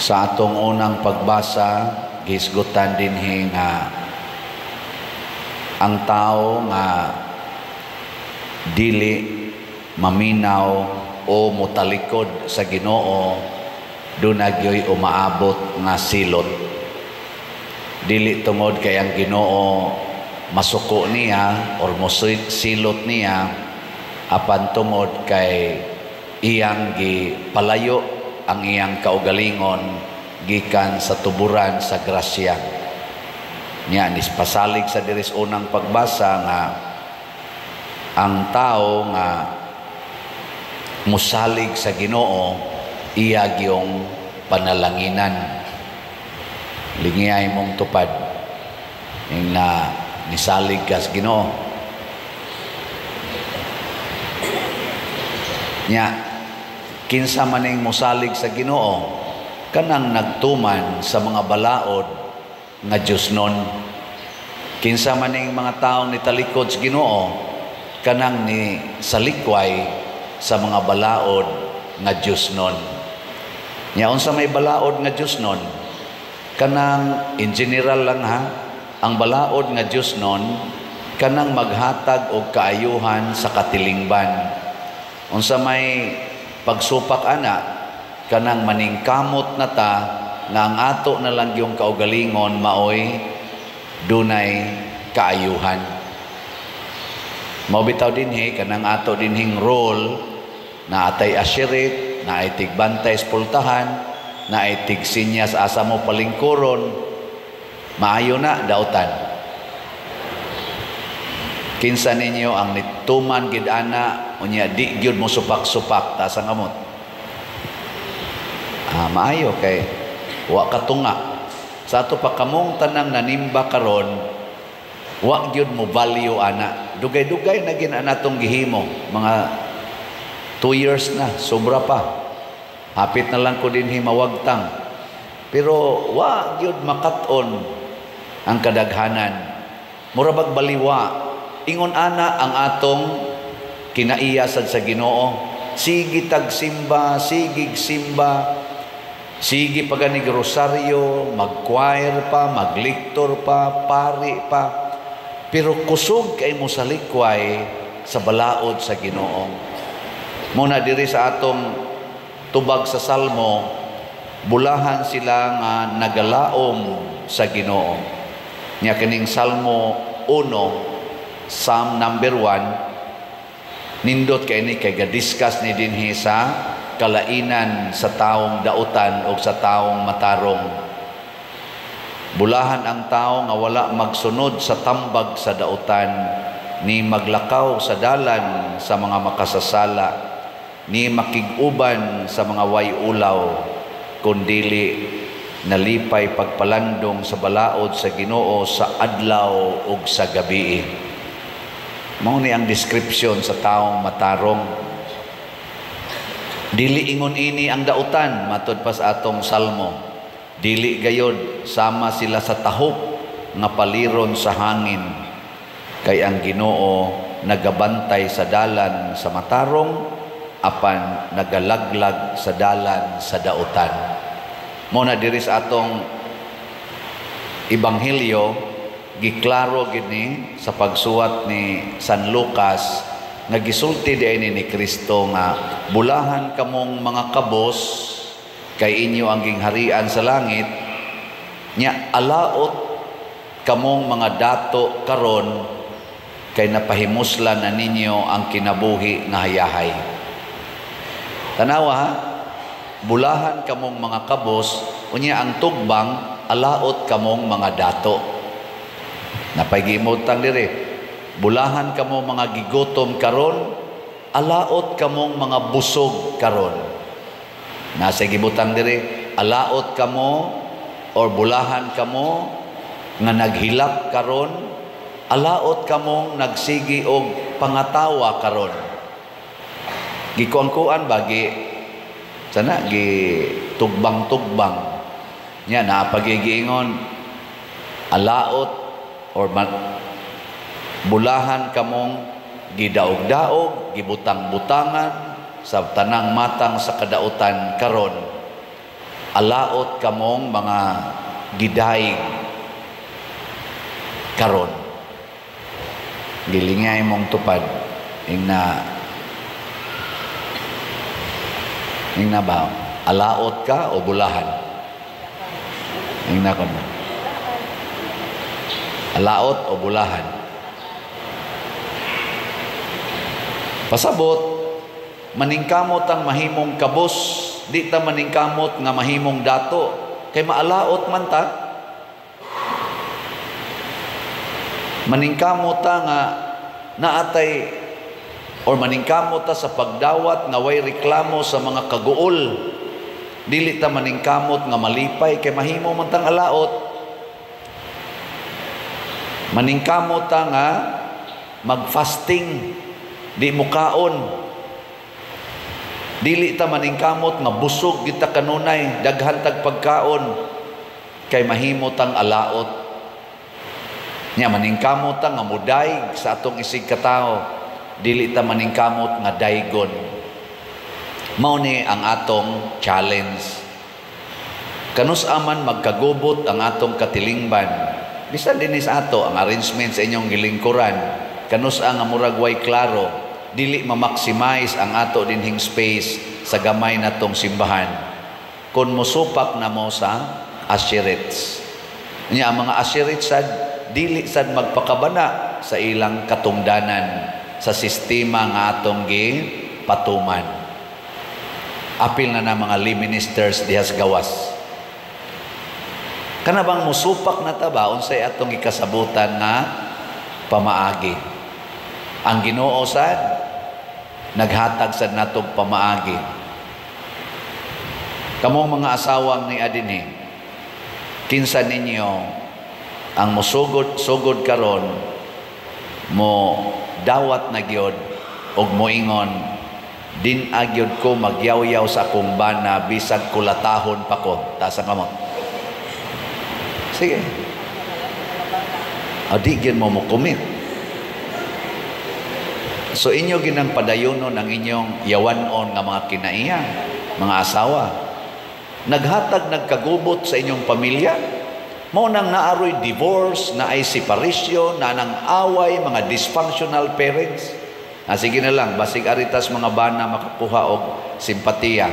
Sa atong unang pagbasa, gisgutan dinhi nga ang tao nga dili maminaw o motalikod sa Ginoo, duna gyoy umaabot nga silot. Dili tungod kay ang Ginoo masuko niya or mosilot niya, apan tungod kay iyang gipalayo ang iyang kaugalingon gikan sa tuburan sa grasya. Nya pasalig sa diris unang pagbasa nga ang tao nga musalig sa Ginoo, iya gyung panalanginan. Lingiyay mong tupad ning na nisalig ka sa Ginoo. Nya kinsa maning musalig sa Ginoo? Kanang nagtuman sa mga balaod nga Dios nun. Kinsa maning mga taong nitalikod sa Ginoo? Kanang ni salikway sa mga balaod nga Dios nun. Nya unsa may balaod nga Dios nun? Kanang in general lang ha, ang balaod nga Dios nun kanang maghatag og kaayuhan sa katilingban. Unsa may pagsupak ana? Kanang maningkamot na ta nga ang ato na lang yung kaugalingon maoy dunay kaayuhan. Mao bitaw dinhi kanang ato dinhing role na atay ashirit, na ay tigbantay sa pultahan, na ay tigsinyas asa mo palingkuron, maayo na dautan. Kinsa ninyo ang nituman gid ana unya di gyud mo supak-supak, taas ang kamot? Maayo kay wa katunga. Sa ato pa kamong tanang nanimba karon, wa gyud mo value ana. Dugay-dugay na gin ana tong gihimo, mga 2 years na, sobra pa. Hapit na lang ko dinhi mawagtang. Pero wa gyud makat-on ang kadaghanan. Mura bag baliwa. Ingon ana ang atong kinaiya sad sa Ginoo. Sige tagsimba, sige simba, sige paganig rosaryo, mag-choir pa, magliktor pa, pari pa. Pero kusog kay mo sa likway sa balaod sa Ginoo. Muna diri sa atong tubag sa Salmo, bulahan sila nga nagalaom sa Ginoo. Nya kining Salmo 1, Psalm number 1, nindot kay ni kay gadiscuss ni dinhi sa kalainan sa taong dautan o sa taong matarong. Bulahan ang tao nga wala magsunod sa tambag sa dautan, ni maglakaw sa dalan sa mga makasasala, ni makig-uban sa mga way ulaw, kundili nalipay pagpalandong sa balaod sa Ginoo sa adlaw ug sa gabii. Mao ni ang description sa taong matarong. Dili ingon ini ang dautan, matud pa sa atong salmo. Dili gayod sama sila sa tahop nga paliron sa hangin. Kay ang Ginoo nagabantay sa dalan sa matarong, apan nagalaglag sa dalan sa dautan. Mao na diri sa atong ebanghelyo, giklaro gid ni sa pagsuwat ni San Lucas nga gisulti di ni Kristo nga bulahan kamong mga kabos kay inyo ang gingharian sa langit. Nya alaot kamong mga dato karon kay napahimuslan na ninyo ang kinabuhi nga hayahay. Tanawa ha, bulahan kamong mga kabos, unya ang tugbang alaot kamong mga dato. Napagimutang dire, bulahan kamo mga gigutom karon, alaot kamong mga busog karon. Nasa gibutang dire, alaot kamo or bulahan kamo nga naghilak karon, alaot kamong nagsigi og pangatawa karon. Gikuan-kuan bagi sana gi tugbang-tugbang nya napagigiingon alaot or bulahan kamong gidaog-daog, gibutang-butangan sa tanang matang sa kadautan karon. Alaot kamong mga gidayeg karon. Gilingay mong tupad ingna ingna ba alaot ka o bulahan? Ingna kon. Alaot o bulahan? Pasabot, maningkamot ang mahimong kabos, di ta maningkamot nga mahimong dato, kay maalaot man ta. Maningkamot ta nga naatay or maningkamot ta sa pagdawat nga way reklamo sa mga kaguol. Dili ta maningkamot nga malipay kay mahimo man tang alaot. Maningkamot ta nga magfasting, di mukaon. Dili ta maningkamot nga busog kita kanunay, daghan tag pagkaon kay mahimo tang alaot. Nya maningkamot ta nga mudayeg sa atong isig katawo, dili ta maningkamot nga daygon. Mao ni ang atong challenge. Kanus aman magkagubot ang atong katilingban. Bisan dinhi sa ato ang arrangement sa inyong gilingkuran, kanus ang murag way klaro, dili ma-maximize ang ato dinhing space sa gamay natong simbahan. Kun mosupak na mo sa asherets. Nya ang mga asherets sad dili sad magpakabana sa ilang katungdanan sa sistema nga atong gipatuman. Apil na na mga lay ministers diha sa gawas. Kana bang musupak na ta ba unsay atong gikasabutan nga pamaagi? Ang Ginoo sad naghatag sad natong pamaagi. Kamong mga asawang ni adinhi, kinsa ninyo ang mosugod sugod karon mo dawat na gyud og moingon, din agyod ko magyawyaw sa akong bana bisag kulatahon pa ko. Taas ang kamot. Sige. O, di gyud mo mo-commit. So inyo ginang padayonon ang inyong yawanon nga mga kinaiya, mga asawa. Naghatag nagkagubot sa inyong pamilya. Mao nang naaroy divorce, naay separation, na nang away, mga dysfunctional parents. Ah, sige na lang, basig aritas mga bana makakuha og simpatiya.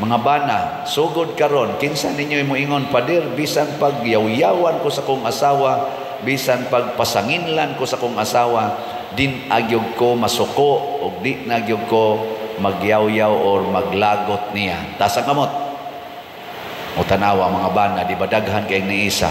Mga bana, sugod karon, kinsa ninyo moingon, "Pader, bisan pagyawyawan ko sa kong asawa, bisan pagpasanginlan ko sa kong asawa, din agyog ko masuko og di nagyog ko magyawyaw or maglagot niya." Taas ang kamot. O tanawa mga bana, di ba daghan kay niisa?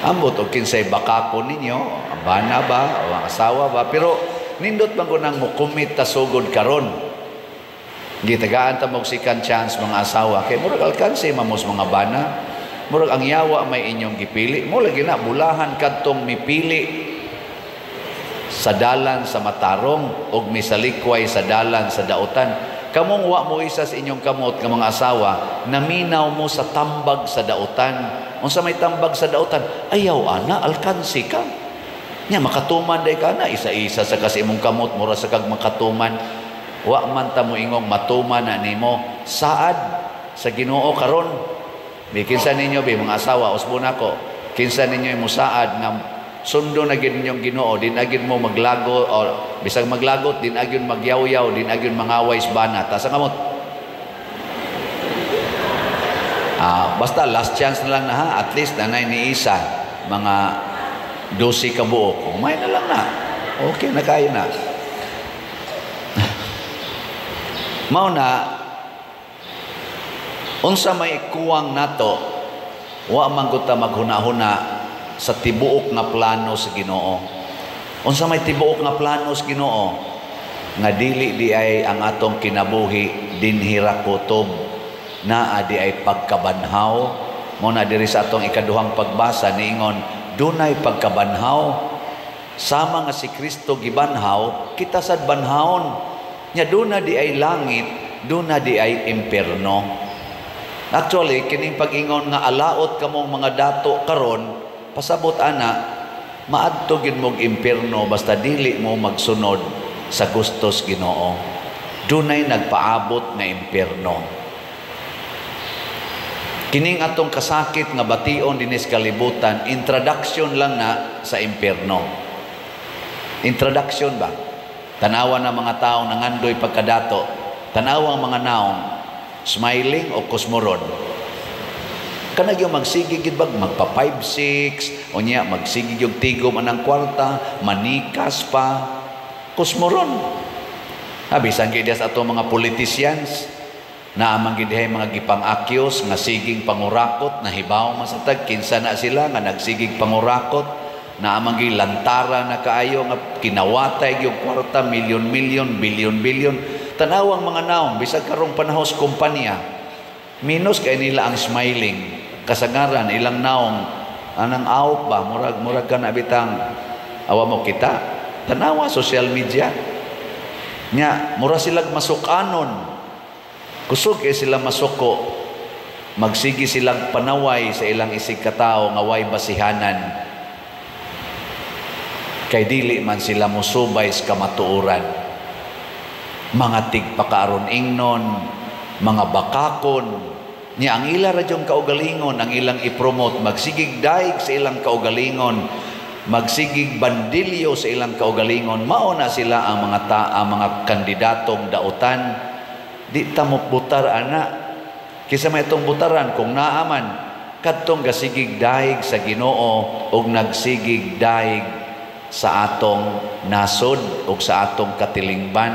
Ambot og kinsay bakako ninyo, ang bana ba o ang asawa ba, pero nindot man ko nang mokumit ta sugod karon. Gitagaan ta mog second chance mga asawa kay murag alkanse mamos mga bana. Murag ang yawa may inyong gipili. Mo lagi na bulahan kadtong mipili sa dalan sa matarong og misalikway sa dalan sa dautan. Kamong wa mo isa sa inyong kamot nga mga asawa, naminaw mo sa tambag sa dautan. Unsa may tambag sa dautan? Ayaw ana, alkanse ka. Nya makatuman day ka na, isa-isa sa kasi imong kamot mura sa kag makatuman. Wa man ta mo ingong matuman na nimo saad sa Ginoo karon. Bi kinsa ninyo bi mga asawa, usbon ako. Kinsa ninyo mo saad nga sundo na gid ninyong Ginoo, din agyon mo maglago o bisag maglagot, din agyon magyawyaw, din agyon mangaway sa bana. Taas ang kamot. Basta last chance na lang na ha, at least nanay ni isa mga 12 ka buok. Umay na lang na. Okay na kayo na. Mao na unsa may kuwang nato, wa man gud ta maghuna-huna sa tibuok nga plano sa Ginoo. Unsa may tibuok nga plano sa Ginoo? Nga dili di ay ang atong kinabuhi dinhi ra kutob, naa di ay pagkabanhaw. Mao na diri sa atong ikaduhang pagbasa niingon, dunay pagkabanhaw. Sama nga si Kristo gibanhaw, kita sad banhawon. Nya duna di ay langit, duna di ay impierno. Actually, kining pag-ingon nga alaot kamong mga dato karon, pasabot ana, maadto gid mog impierno basta dili mo magsunod sa gustos Ginoo. Dunay nagpaabot nga impierno. Kining atong kasakit nga bation dinis kalibutan, introduction lang na sa impierno. Introduction ba? Tanawa na mga tao nangandoy pagkadato. Tanawa ang mga naong, smiling o kusmoron. Kanag yung magsige gid bag magpa 5-6, o niya magsige yung tigom anang kwarta, manikas pa, kusmoron. Ha, bisan gid sa ato mga politicians, naa man gid dihay mga gipang-akyos nga siging pangurakot, nahibaw man sa tag kinsa na sila nga nagsigig pangurakot, naa man gid lantara na kaayo nga kinawatay gyud kwarta, milyon-milyon, bilyon-bilyon. Tanawang mga naong bisag karong panahos kumpanya, minus kay nila ang smiling, kasagaran ilang naong anang awok ba, murag murag ka na bitang awa mo kita tanawa social media nya, mura silag masukanon. Kusog kay sila masuko, magsigi silang panaway sa ilang isig katao nga way basihanan. Kay dili man sila mosubay sa kamatuoran. Mga tigpakaaron ingnon, mga bakakon, niya ang ila radyong kaugalingon, ang ilang ipromote, magsigig daig sa ilang kaugalingon, magsigig bandilyo sa ilang kaugalingon, mao na sila ang mga ang mga kandidatong dautan. Di ta mo butar ana. Kisa may itong butaran kung naaman kadtong gasigig daig sa Ginoo og nagsigig daig sa atong nasod og sa atong katilingban,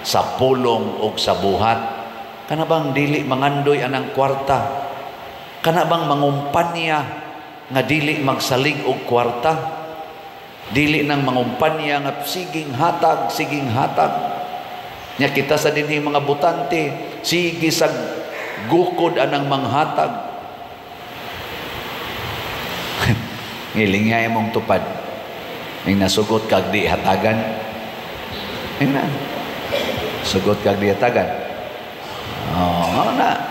sa pulong og sa buhat. Kana bang dili mangandoy anang kwarta? Kana bang mangumpanya nga dili magsalig og kwarta? Dili nang mangumpanya nga siging hatag, siging hatag. Nya kita sa dinhi mga butante, sige sa gukod anang manghatag. Ngilingay mong tupad. Ning nasugot kag di hatagan. Ning na. Sugot kag di hatagan. Oh, na.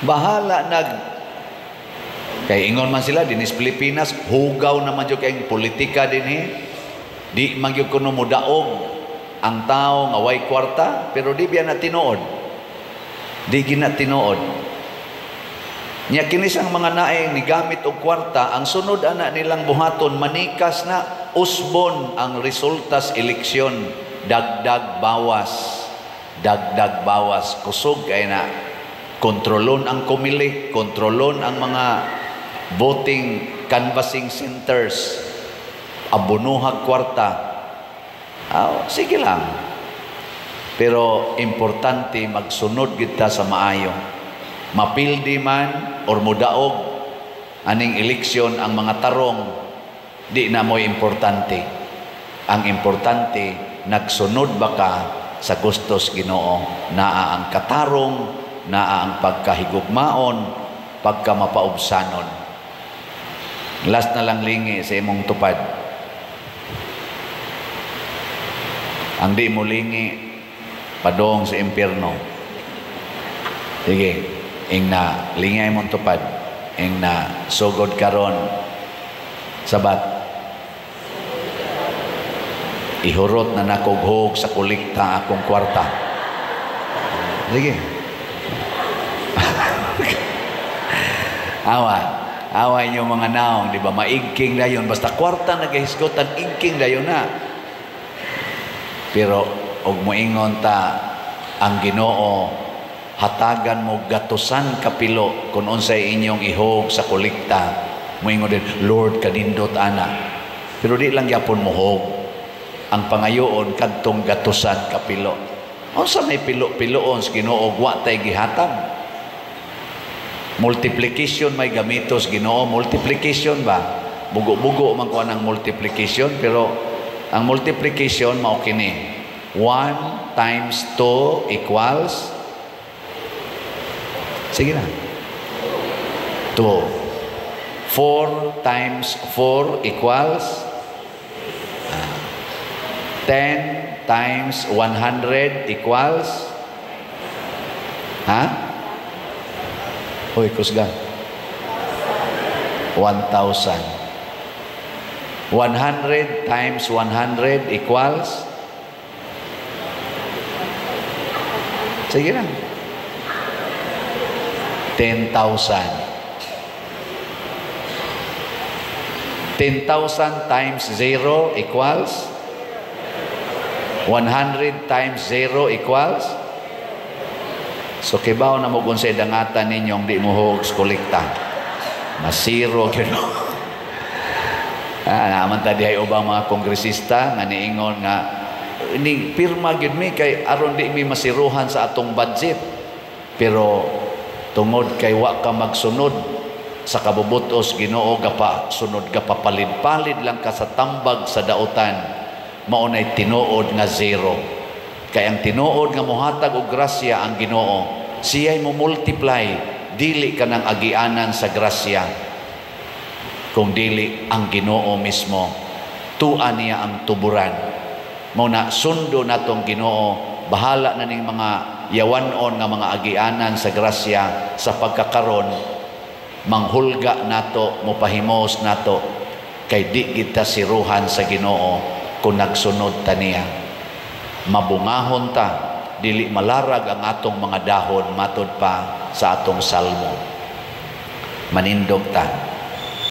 Bahala nag kay ingon man sila dinis Pilipinas, hugaw naman jud kay politika dinhi. Di man gyud kuno modaog ang tao nga way kwarta, pero di biya na tinuod. Di gina tinuod. Nya kini sang mga naeng nigamit og kwarta, ang sunod ana nilang buhaton manikas na, usbon ang resultas eleksyon, dagdag bawas, dagdag bawas, kusog kay na. Kontrolon ang Comelec, kontrolon ang mga voting canvassing centers, abonohag kwarta. Oh, sige lang. Pero importante magsunod kita sa maayo. Mapildi man or mudaog aning eleksyon ang mga tarong, di na mo'y importante. Ang importante, nagsunod ba ka sa gustos Ginoo? Naa ang katarong, naa ang pagkahigugmaon, pagkamapaubsanon. Last na lang lingi sa imong tupad. Ang di mo lingi, padong sa impierno. Sige, ing na lingay mong tupad, ing na sugod karon sabat, ihurot na nakughog sa kolekta akong kwarta. Sige. Awa, awa inyong mga naong, di ba? Maigking dayon, basta kwarta nagahisgotan, igking dayon na. Pero og moingon ta ang Ginoo, hatagan mo gatusan kapilo kung unsay inyong ihog sa kolekta. Moingon din, Lord, kanindot ana. Pero di lang gyapon mohog. Ang pangayoon kadtong gatusan kapilo. Unsa may pilo-piloon sa Ginoo wa tay gihatag? Multiplication may gamitos Ginoo, multiplication ba? Bugo-bugo man ko ang multiplication, pero ang multiplication mao kini. 1 times 2 equals, sige na, 2. 4 times 4 equals 10 times 100 equals, ha? Hoy, kusga. 1,000. 100 times 100 equals, sige na, 10,000. 10,000 times 0 equals 100 times 0 equals. So kibaw na mo kung sa dangatan ninyong di mo hogs kolekta. Masiro gyud. Naman ta dihay ubang mga kongresista nga niingon nga ni pirma gyud mi kay aron di mi masiruhan sa atong budget. Pero tungod kay wa ka magsunod sa kabubutos Ginoo, gapa sunod gapapalid-palid lang ka sa tambag sa dautan, mao nay tinuod nga zero. Kay ang tinuod nga mohatag og grasya ang Ginoo, siya'y mo multiply, dili ka nang agianan sa grasya kung dili ang Ginoo mismo. Tua niya ang tuburan. Mao na sundo natong Ginoo, bahala na ning mga yawanon nga mga agianan sa grasya sa pagkakaron, manghulga nato, mopahimos nato, kay di kita siruhan sa Ginoo kung nagsunod ta niya. Mabungahon ta, dili malarag ang atong mga dahon, matod pa sa atong salmo. Manindog ta.